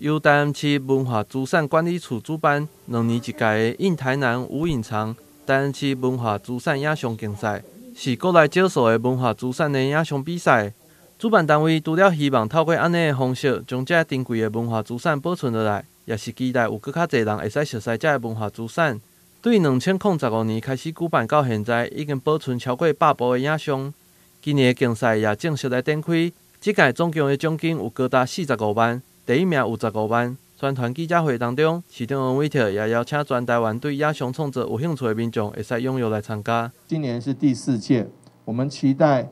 由台南市文化資產管理處主辦，2年一屆的印台南無影藏台南市文化資產影像競賽，是國內少數的文化資產的影像比賽。主辦單位除了希望透過按呢的方式，將這珍貴的文化資產保存落來，也是期待有閣較濟人會使熟悉這个文化資產。對2015年開始舉辦到現在，已經保存超過100部的影像。今年的競賽也正式來展開，這屆總共的獎金有高達45萬，第一名有15萬。宣傳記者會當中，市長王偉特也邀請全台灣對影像創作有興趣的民眾，會使踴躍來參加。今年是第四屆，我們期待，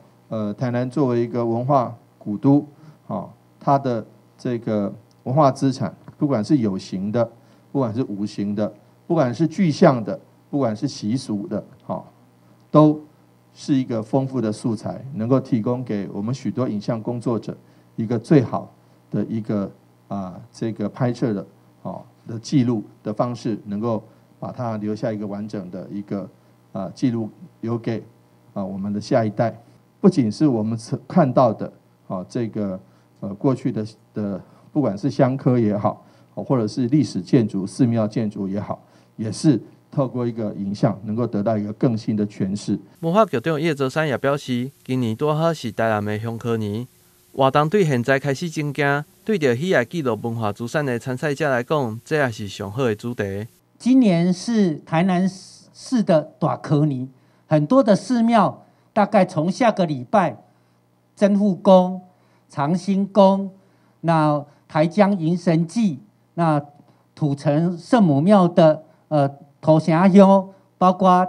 台南作為一個文化古都，它的這個文化資產，不管是有形的，不管是無形的，不管是具象的，不管是習俗的，都是一個豐富的素材，能夠提供給我們許多影像工作者一個最好的一個這個拍攝的記錄的方式，能夠把它留下一個完整的一個記錄，留給我們的下一代。不僅是我們看到的，這個過去的，不管是香科也好，或者是歷史建築、寺廟建築也好，也是透過一個影像，能夠得到一個更新的詮釋。文化局長葉澤山也表示，今年拄好是台南的香科年，活動對現在開始增加，對著喜愛記錄文化資產的參賽者來講，這也是上好的主題。今年是台南市的大科年，很多的寺廟大概從下個禮拜，真護宮、長興宮、那台江迎神祭、那土城聖母廟的土城鄉，包括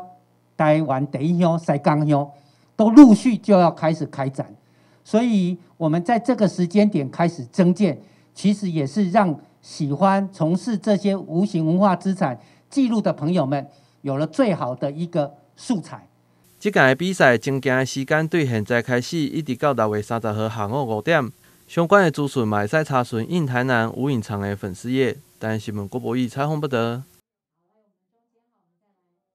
台灣第一鄉西港鄉，都陸續就要開始開展。所以，我們在這個時間點開始徵件，其實也是讓喜歡從事這些無形文化資產記錄的朋友們，有了最好的一個素材。這屆的比賽徵件的時間對現在開始，一直到6月30號下午5點。相關的資訊嘛會使查詢印台南無影藏的粉絲頁。台南新聞郭博義採訪報導。